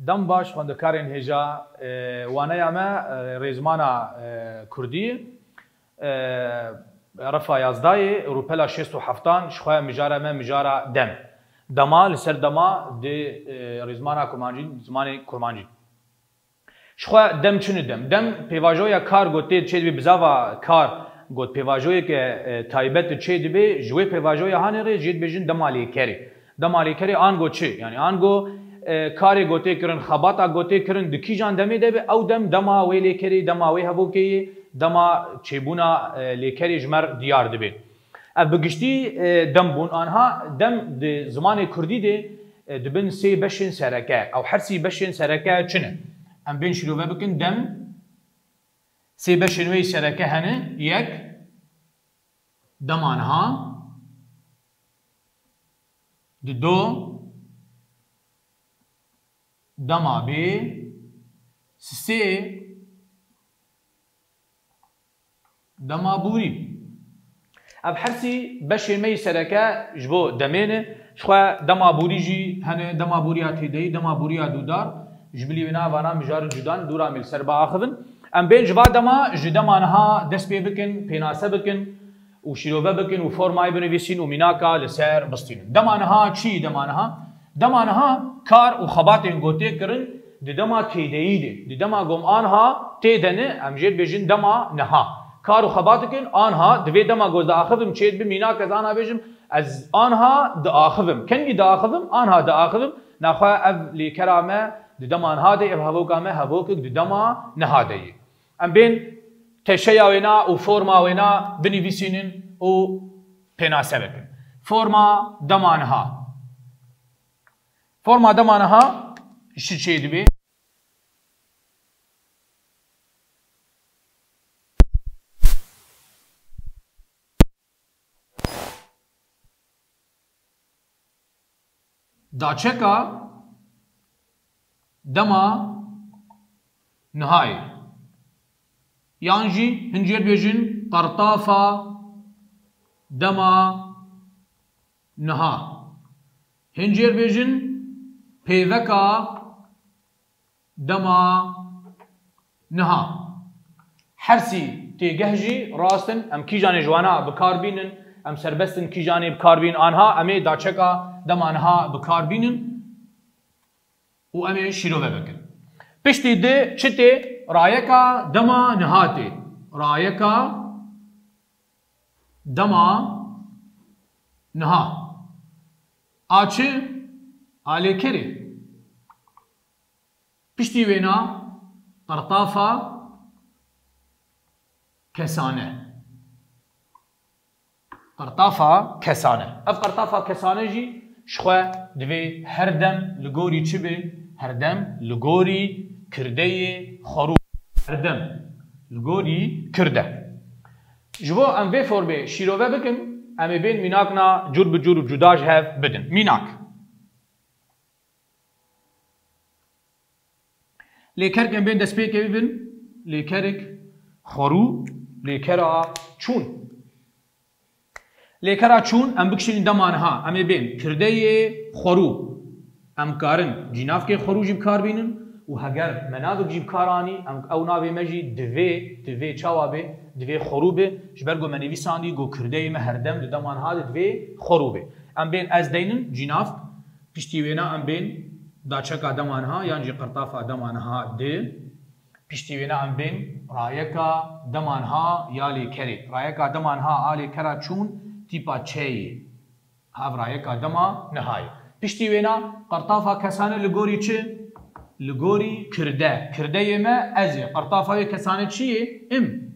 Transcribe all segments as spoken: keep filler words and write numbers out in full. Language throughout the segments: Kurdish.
Dem baş, xwendekarên hêja, e, waneya me, e, rêzmana, e, kurdî, e, refa yazdayê, rûpela şêst û heftan, ji xwe mijara me mijara dem. Dema, li ser dema di, e, rêzmana kurmancî, zimanê kurmancî. Ji xwe dem çi ne dem? Dem pêvajoya kar got tê çê dibê, bizava kar got pêvajoyeke, e, taybet çê dibê, ji wê pêvajoya hanê re jê dibêjin dema lêkerê. Dema lêkerê ango çi? Yanî ango, e, karê got tê kirin, xebata got tê kirin, di kîjan demê de be, ew dem dema wê lêkerê, dema wê hevokê ye, dema çêbûna, e, lêkerê ji me re diyar dibe. Ev bi giştî, e, dem bûn. Anha dem di zimanê kurdî de, e, dibin sê beşên sereke. Ew her sî beşên sereke çi ne? Em bên şîrove bikin. Dem, sê beşên wê sereke hene. Yek, dema niha. Di do, dema bê. Sê, dema bûrî. Ev her sî beşên me yî sereke ji bo demê ne. Ji xwe dema bûrî jî hene, dema bûriya têdeyî, dema bûriya dûdar. Ji bilî wêna vana mijarên cuda ne, dûra me li ser biaxivin. Em bên ji va dema, ji dema niha dest pê bikin, pênase bikin û şîrove bikin û formayê binivîsîn û mînaka li ser bistînin. Dema niha çi? Dema niha, dema niha kar û xebatên gotê kirin di dema têdeyî de, di dema gom anha tê de ne, em jê dibêjin dema niha. Kar û xebat dikin, anha, di vê dema goz diaxivim çê dibe, mînak ez anha bêjim, ez anha diaxivim. Kengî diaxivim? Anha diaxivim. Naxwe ev lêkera me di dema niha de, ev hevoka me hevokek di dema niha de ye. Em bên teşeya wêna û forma wêna binivîsînin û pênase bikin. Forma dema niha. Forma dema niha ji çê dibe? Daçeka dema nihayê. Yan jî hin jê dibêjin qertafa dema niha. Hin jê dibêjin pêveka dema niha. Her sî têgeh jî rast in, em kîjanê ji wana bi kar bînin, em serbest in kîjanê bi kar bînin. Anha em ê daçeka dema niha bi kar bînin û em ê şîrove bikin. Piştî di çi tê? Rayeka dema niha tê. Rayeka dema niha. A çi? A lêkerê. Piştî wêna qertafa kesane. Qertafa kesane. Ev qertafa kesane jî ji xwe divê her dem li gorî çi be? Her dem li gorî kirdeyê xwerû. Her dem li gorî kirde. Ji bo em vê formê şîrove bikin, em ê bên mînakna cûr bi cûr û cuda ji hev bidin. Mînak. Lêkerek em bên destpêkê bibin. Lêkerek xwerû, lêkera çûn. Lêkera çûn em bikişînin dema niha. Em ê bên kirdeyê xwerû. Em karin cînavkê xwerû jî bi kar bînin û heger me navek jî bi kar anî, em, ew navê me jî divê, divê çawa bê? Divê xwerû bê. Ji ber ku me nivîsandî ku kirdeyê me her dem di dema niha de divê xwerû bê. Em bên ez deynin cînavk. Piştî wêna em bên daçeka dema niha yan jî qertafa dema niha di. Piştî wêna em bên rayeka dema niha ya lêkerê. Rayeka dema niha a lêkera çûn tîpa çeyê. Ev rayeka dema niha ye. Piştî wêna qertafa kesane li gorî çi? Li gorî kirde. Kirdeyê me ez ê. Qertafa wê kesane çi yê? Im.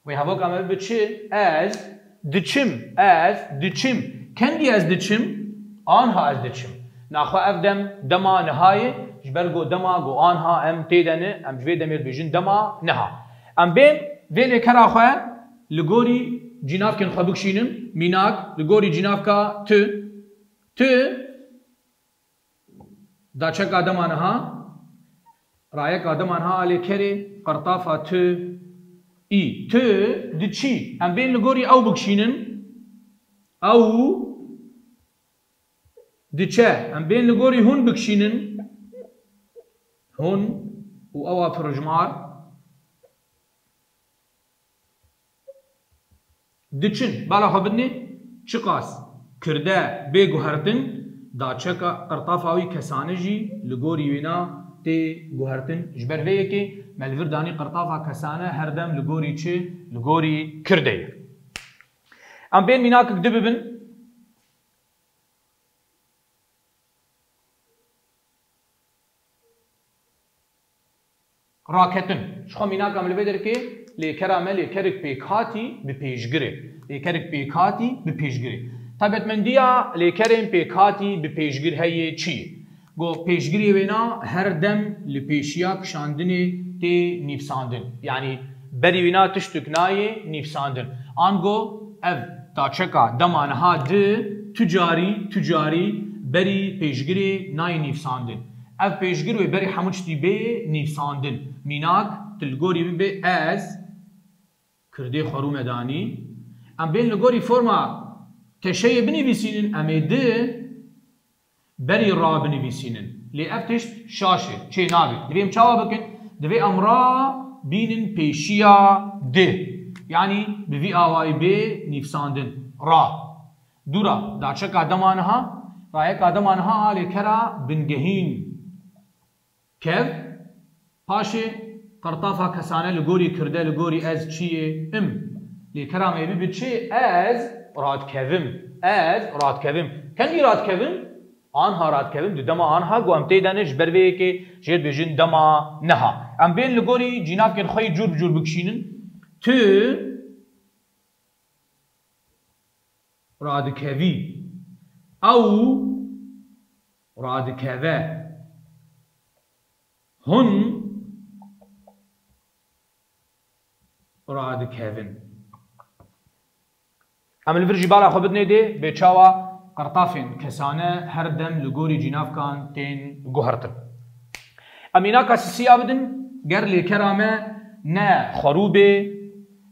Wê hevoka me bibe çi? Ez diçim, ez diçim. Kengî ez diçim? Anha ez diçim. Naxwe ev dem dema niha ye, ji ber ku dema ku anha em tê de ne, em ji vê demê dibêjin dema niha. Em bên vê lêkera xwe li gorî cînavkên xwe bikişînin, mînak, li gorî cînavka tu, tu, daçeka dema niha, rayeka dema niha a lêkerê, qertafa tu, î. Tu diçî. Em bên li gorî ew bikişînin. Ew diçe. Em bên li gorî hûn bikişînin. Hûn û ewa pirjmar diçin. Bala xwe bidinê, çiqas kirde bê guhertin, daçeka qirtafa wî kesane jî li gorî wêna tê guhertin. Ji ber vê yekê me li vir danî qirtafa kesane her dem li gorî çi? Li gorî kirde ye. Em bên mînakek di bibin. Raketin. Ji xwe mînaka min li vê derkê lêkera me lêkerek pêkhatî bi pêşgirê. Lêkerek pêkhatî bi pêşgirê. Taybetmendiya lêkerên pêkhatî bi pêşgir heye çi ye? Go pêşgirê wêna her dem li pêşiya kişandinê tê nivîsandin. Yanî berî wêna tiştek nayê nivîsandin. Ango ev daçeka dema niha di tu carî, tu carî berî pêşgirê nayê nivîsandin. Ev pêşgir wê berî hemû tiştî bê nivîsandin. Mînak, tu li gorî bibê ez, kirdê xwerû me danî. Em bên li gorî forma teşeyê binivîsînin, em ê di berî ra binivîsînin. Lê ev tişt şaş e, çê nabe. Divê em çawa bikin? Divê em ra bînin pêşiya di. Yanî bi vî awayî bê nivîsandin. Ra. Dûra, daçeka dema niha, rayeka dema niha a lêkera bingehîn kev, paşê qirtafa kesane li gorî kirde, li gorî ez çi yê? Im. Lêkera me bibe çi? Ez radikevim. Ez radikevim. Kengî radikevim? Anha radikevim, di dema anha, ku em tê de ne, ji ber vê yekê jê dibêjin dema niha. Em bên li gorî cînavkên xwe yê cûr bi cûr bikişînin. Tu radikevî. Ew radikeve. Hûn radikevin. Em li vir jî bala xwe bidinê dê, bê çawa qirtafên kesane her dem li gorî cînavkan tên guhertin. Em mînaka sisiya bidin, ger lêkera me ne xwerû bê,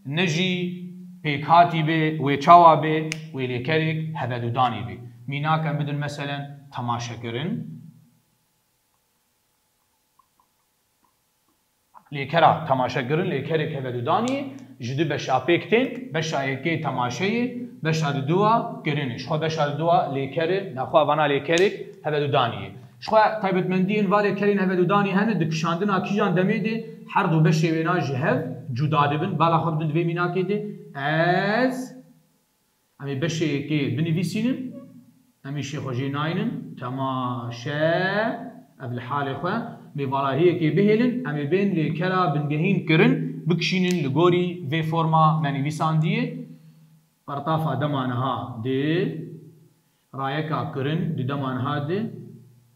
ne jî pêkhatî bê, wê çawa bê? Wê lêkerek hevedudanî bê. Mînak em bidin, meselen, temaşekirin. Lêkera temaşekirin, lêkerek hevedudanî ye, ji du beşa pêk tên, beşa yekê temaşeyê, beşa diduwa kirinê. Ji xwe beşa diduwa lêkerê, naxwe vana lêkerek hevedudanî ye. Ji xwe taybetmendiyên va lêkerên hevedudanî hene, di kişandina kîjan demê de her du beşê wêna ji hev cuda dibin. Bala xwe bidin di vê mînakê de, ez, em ê beşê yekê binivîsînin, em ê şê xwe jê naynin, temaşe, ev li halê xwe, mêvalayî yekê bihêlin, em ê bên lêkera bingehîn kirin, bikişînin li gorî vê forma me nivîsandiyê. Qertafa dema niha di, rayeka kirin di dema niha di,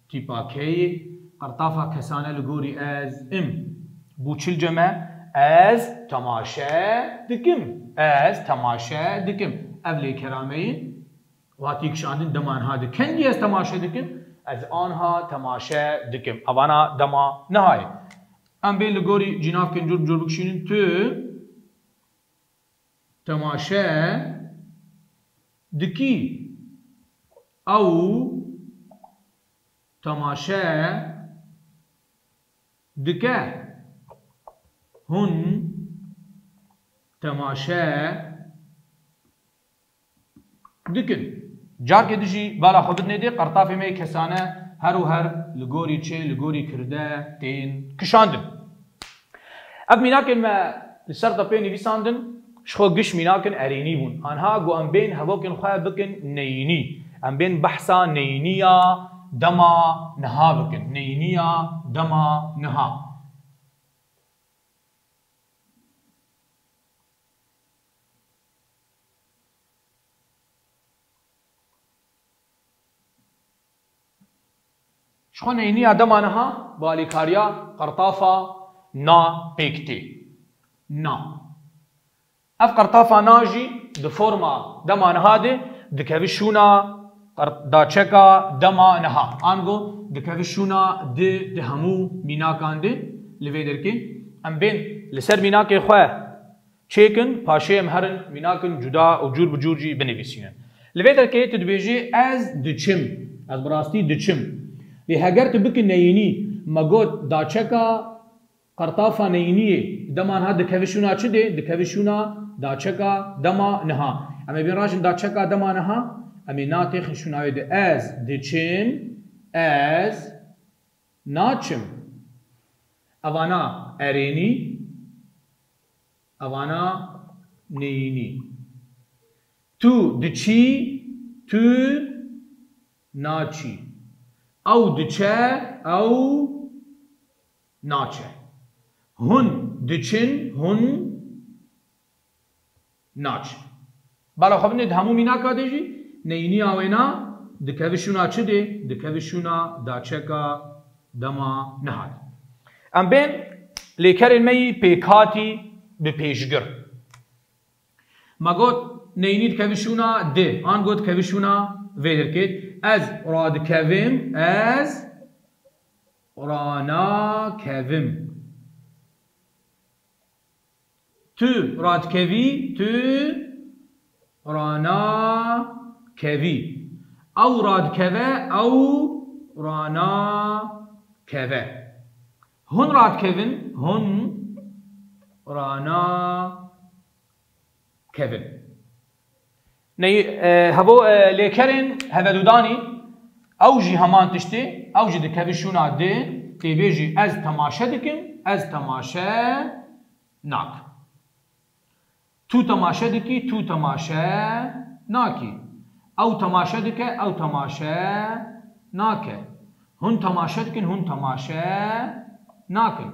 tîpa keyê, qertafa kesane li gorî ez, im. Bû çil cem e, ez temaşe dikim. Ez temaşe dikim. Ev lêkera me ye. Watî kişandin dema niha di. Kengî ez temaşe dikim? Ez anha temaşe dikim. Evana dema niha ye. Em bên li gorî cînavkên cûr bi cûr bikişînin. Tu temaşe dikî. Ew temaşe dike. Hûn temaşe dikin. Carkê din jî bala xwe bidinê dê, qertafê me yê kesane her û her li gorî çi, li gorî kirde tên kişandin. Ev mînakên me li ser tepê nivîsandin, ji xwe giş mînakên erênî bûn. Anha ku em bên hevokên xwe bikin neyînî. Em bên behsa neyîniya dema niha bikin. Neyîniya dema niha. Ji xwe neyniya dema niha bi alîkariya qertafa na pêk tê. Na. Ev qertafa na jî di forma dema niha de dikeve şûna qer-, daçeka dema niha. Ango dikeve şûna di, di hemû mînakan de li vê derkê. Em bên li ser mînakê xwe çêkin, paşê em herin mînakin cuda û cûr bi cûr jî binivîsînin. Li vê derkeyê tu dibêjî, ez diçim. Ez bi rastî diçim. Lê heger tu bikî neyînî, Me got daçeka qertafa neyîniyê dema niha dikeve şûna çi dê? Dikeve şûna daçeka dema niha. Em ê bên rajin daçeka dema niha. Em ê na têxin şûna wê de. Ez diçim, ez naçim. Evana erênî, evana neyînî. Tu diçî, tu naçî. Ew diçe, ew naçe. Hûn diçin, hûn naçin. Bala xwe binê di hemû mînaka de jî neyîniya wêna dikeve şûna çi dê? Dikeve şûna daçeka dema niha de. Em bên lêkerên me yî pêkhatî bi pêşgir. Me got neyînî dikeve şûna di, an got dikeve şûna vê derkê. Ez radikevim, ez ranakevim. Tu radikevî, tu ranakevî. Ew radikeve, ew ranakeve. Hûn radikevin, hûn ranakevin. Ney, e, hevo, e, lêkerên hevedudanî, ew jî heman tiştê, ew jî dikeve şûna di, tê bêjî ez temaşe dikim, ez temaşe nakim. Tu temaşe dikî, tu temaşe nakî. Ew temaşe dike, ew temaşe nake. Hûn temaşe dikin, hûn temaşe nakin.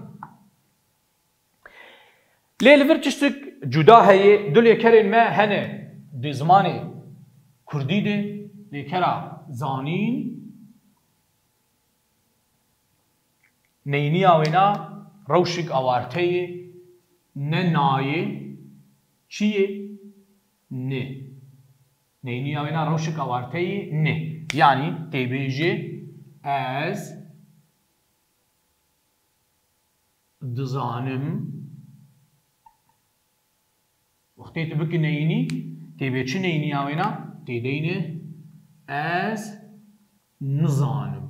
Lê li vir tiştik cuda heye, du lêkerên me hene di zimanê kurdî de, lêkera zanîn, neyniya wêna rewşik awarteyê, ne nayê, çi yê? Ni. Neyniya wêna rewşik awarteyê ni. Yanî tê bêjê ez dizanim. Wextê tu bikî neyînî, tê bê çi neyîniya wêna? Tê deyne ez nizanim.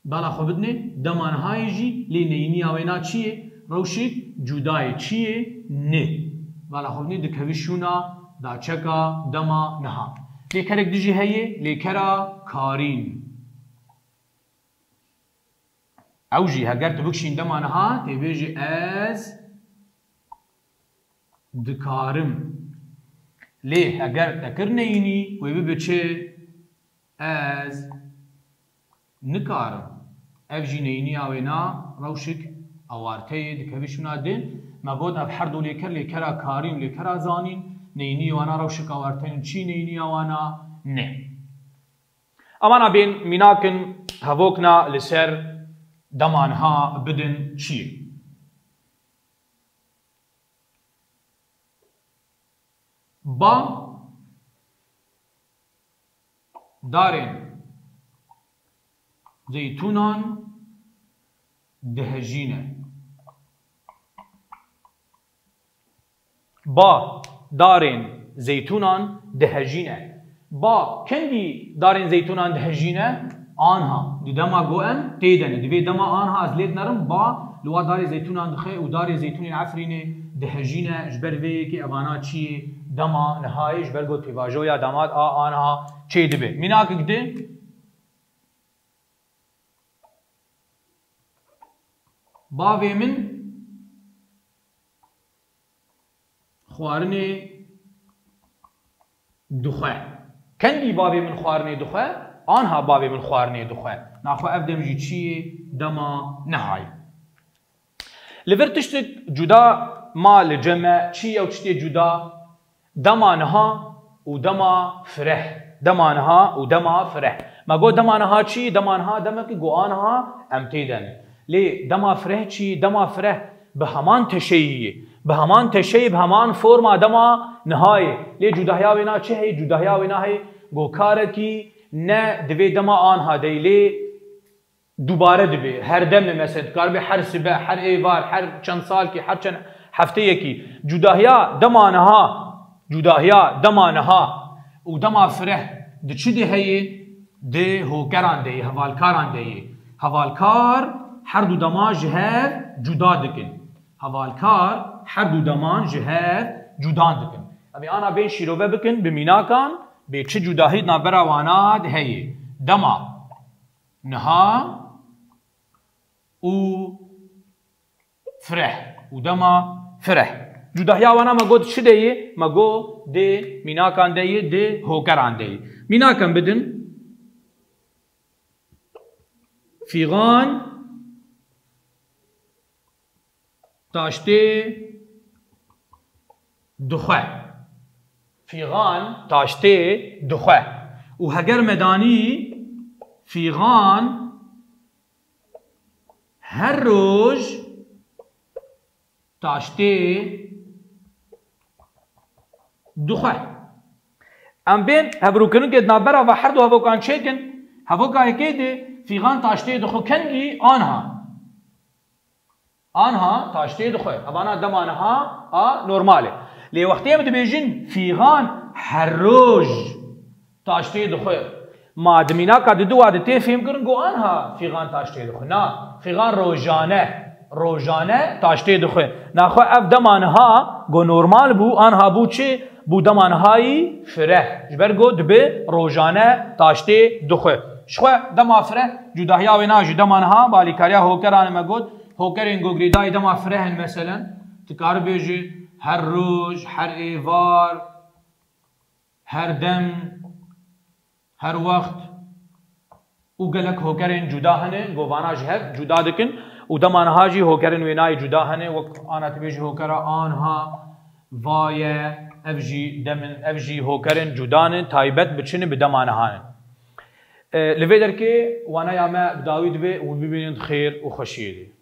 Bala xwe bidinê, dema nihayê jî lê neyîniya wêna çi yê? Rewşik cudayê çi yê? Ni. Bala xwe bidinê, dikevî şûna daçeka dema niha. Lêkerek dijî heye, lêkera karîn. Ew jî heger tu bikişîn dema niha, tê bêjî ez dikarim. Lê heger te kir neyînî, wê bibe çi? Ez nikarim. Ev jî neyîniya wêna rewşik awarteyê dikevî şûna din. Me got ev her du lêker, lêkera karîn û lêkera zanîn, neyîniyê wana rewşik awarteyên çi neyîniya wana ne. Emana bên mînakin hevokna li ser dema niha bidin çi ye? Ba darên zeytûnan dihejîne. Ba darên zeytûnan dihejîne. Ba kendî darên zeytûnan dihejîne? Anha. Di dema go em tê de ne. Di vê dema anha ez lê dinerim, ba li wa darê zeytûnan dixe û darê zeytûnên Efrînê dihejîne. Ji ber vê yekê evana çi yê? Dema nihayê, ji ber go pêvajoya damat a anha çê dibe. Mînakik di Bavê min xwarinê dixwe. Kendî bavê min xwarinê dixwe? Anha bavê min xwarinê dixwe. Naxwe ev dem jî çi yê? Dema nihayê. Li vir tiştik cuda ma li cem e, çi ew tiştê cuda? Dema niha û dema fireh. Dema niha û dema fireh. Me got dema niha çi? Dema niha demekî go anha em tê de ne. Lê dema fireh çi? Dema fireh bi heman teşeyî ye. Bi heman teşeyê, bi heman forma dema niha ye. Lê cudahiya wêna çi heye? Cudahiya wêna heye go karekî ne di vê dema anha de ye. Lê dubare dibe, her dem e, mesela, dikaribe her sibe, her êvar, her çend salkî, her çend hefteyekî. Cudahiya dema niha, cudahiya dema niha û dema fireh di çi de heye? Di hokeran de ye, hevalkaran de ye. Hevalkar her du deman ji hev cuda dikin. Hevalkar her du deman ji hev cuda dikin. Em ê ana bên şîrove bikin bi mînakan, bê çi cudahî di navbera wana de heye. Dema niha û fireh û dema fireh. Cudahiya wana me got çi de ye? Me got di mînakan de ye, di hokeran de ye. Mînakan bidin. Fîxan taştê dixwe. Fîxan taştê dixwe. Û heger me danî fîxan her roj taştê dixwe. Em bên hevrokirinekê di navbera ve her du hevokan çêkin. Hevoka yekê de fîxan taştê dixwe kengî anha. Anha taştê dixwe. Evana dema niha a normal e. Lê wextê em dibêjin fîxan her roj taştê dixwe. Ma di mînaka di dua de tê fêmkirin ku anha fîxan taştê dixwe. Na, fîxan rojane, rojane taştê dixwe. Naxwe ev dema niha ku normal bû, anha bû çi? Bû dema nihayî fireh. Ji ber ku dibe rojane taştê dixwe. Ji xwe dema fireh cudahiya wê na ji dema niha, balîkariya hokeran e me got, hokerên ku girêdayî dema fireh in meselen, tu karî bêjî her roj, her êvar, her dem, her wext û gelek hokerên cuda hene, govana ji hev cuda dikin û dema niha jî hokerên wênayê cuda hene, wek ana tu bêjî hokera anha, vaye, ev jî demin, ev jî hokerên cuda ne, taybet bi çi ne, bi dema niha ne. E, li vê derkê waneya me bi dawî dibe û bibînin xêr û xweşiyê de.